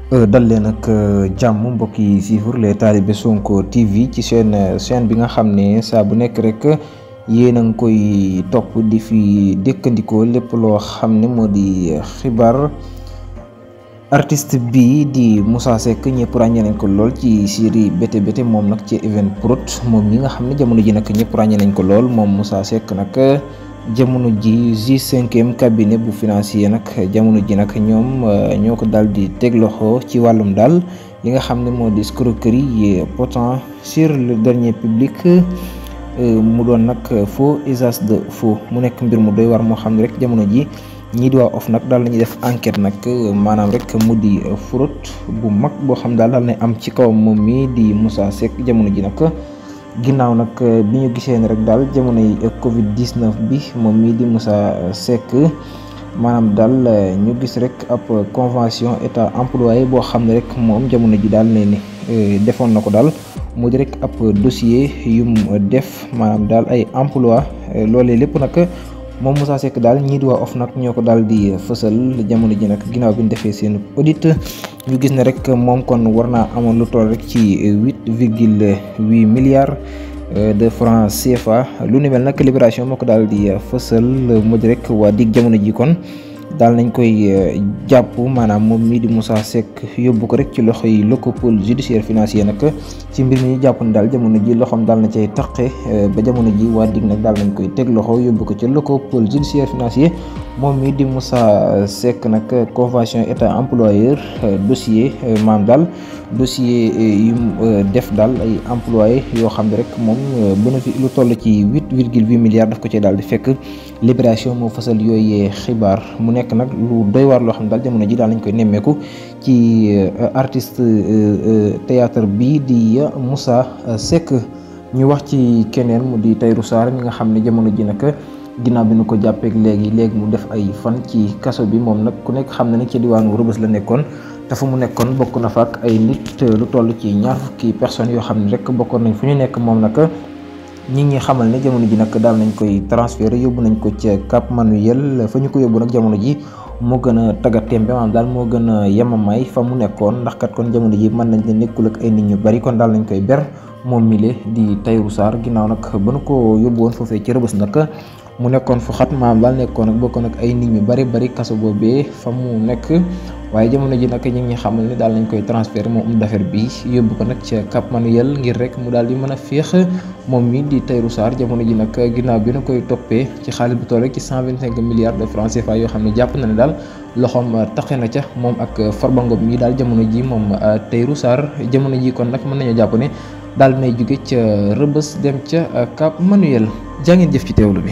dal leen ak jàmm mbokk yi suivre les talibé Sonko TV ci chaîne bi nga xam ne saa bu nekk rek yéen a ngi koy topp di fi dëkkandikoo lépp loo xam ne moo di xibaar. Artiste bi di Moussa Seck ñëpp ràññee nañ ko lool ci série Bété Bété moom nag ci Evenprod moom mi nga xam ne jamono ji nag ñëpp ràññee nañ ko lool moom Moussa Seck nag jamono ji J5e cabinet bu financier nag jamono ji nag ñoom ñoo ko daal di teg loxo ci wàllum daal li nga xam ne moo di escroquerie portant sur le denier public mu doon nag faux usage de faux mu nekk mbir mu doy war moo xam ne rek jamono ji ñii di waa OFNAC daal nañuy def enquête nag maanaam rek mu di fraude bu mag boo xam daal na am ci kawam moom mi di Moussa Seck jamono ji nag ginnaaw nag bi ñu gisee ne rek daal jamonoy Covid 19 bi moom mii di Moussa Seck maanaam daal ñu gis rek ab convention état employé boo xam ne rek moom jamono ji daal ne ni defoon na ko daal mu di rek ab dossier yum def maanaam daal ay emploi loolee lépp nag moom Moussa Seck daal ñii di waa OFNAC ñoo ko daal di fësal jamono ji nag ginnaaw bi ñu defee seen audit ñu gis ne rek moom kon war naa amoon lu toll rek ci 8,8 milliards de francs CFA lu ni mel nag Libération moo ko daal di fësal mu di rek waa dig jamono ji kon daal nañ koy jàpp maanaam moom mii di Moussa Seck yóbbu ko rek ci loxo yi pôle judiciaire financier nag ci mbir mi ñu jàpp ne daal jamono ji loxoom daal na cay taqe ba jamono ji waa dig nag daal nañ koy teg loxo yóbbu ko ci pôle judiciaire financier moom mii di Moussa Seck nag convention état employeur dossier maanaam daal dossier yu def daal ay employé yoo xam ne rek moom bénéfice lu toll ci 8,8 milliards daf ko ci daal di fekk Libération moo fësal yooyee xibaar mu nekk nag lu doy waar loo xam ne daal jamono ji daal nañ koy nemmeeku ci artiste théâtre bi di Moussa Seck. ñu wax ci keneen mu di Tahirou Sarr mi nga xam ne jamono ji nag ginnaaw bi nu ko jàppeek léegi mu def ay fan ci kaso bi moom nag ku nekk xam na ne ci diwaanu Rebeuss la nekkoon te fu mu nekkoon bokk na fa ak ay nit lu toll ci 20 personnes yoo xam ne rek bokkoon nañ fu ñu nekk moom nag ñi xamal ne jamono ji nag daal nañ koy transféré yóbbu nañ ko ca Cap Manuel fa ñu ko yóbbu nag jamono ji moo gën a taggatémbe maanaam daal moo gën a yemamaay fa mu nekkoon ndax kat kon jamono ji mën nañ ne nekkul ak ay nit ñu bari kon daal nañ koy ber moom mile di Tahirou Sarr ginnaaw nag ba nu ko yóbbu woon foofee ci Rebeuss nag mu nekkoon fu xat maanaam daal nekkoon ak bokkoon ak ay nit ñu bari kaso boobee fa mu nekk waaye jamono ji nag ñi ngi xamal ne daal nañ koy transféré moom d'affaire bi yóbbu ko nag ca Cap Manuel ngir rek mu daal di mën a féex moom mi di Tahirou Sarr jamono ji nag ginnaaw bi na koy toppee ci xaalis bu toll rek ci 125 milliards de francs CFA yoo xam ne jàpp na ne daal loxoom taxe na ca moom ak Farba Ngom mi daal jamono ji moom Tahirou Sarr jamono ji kon nag mën nañoo jàpp ne daal dinay jóge ca Rebeuss dem ca Cap Manuel jaa ngeen jëf ci teewlu bi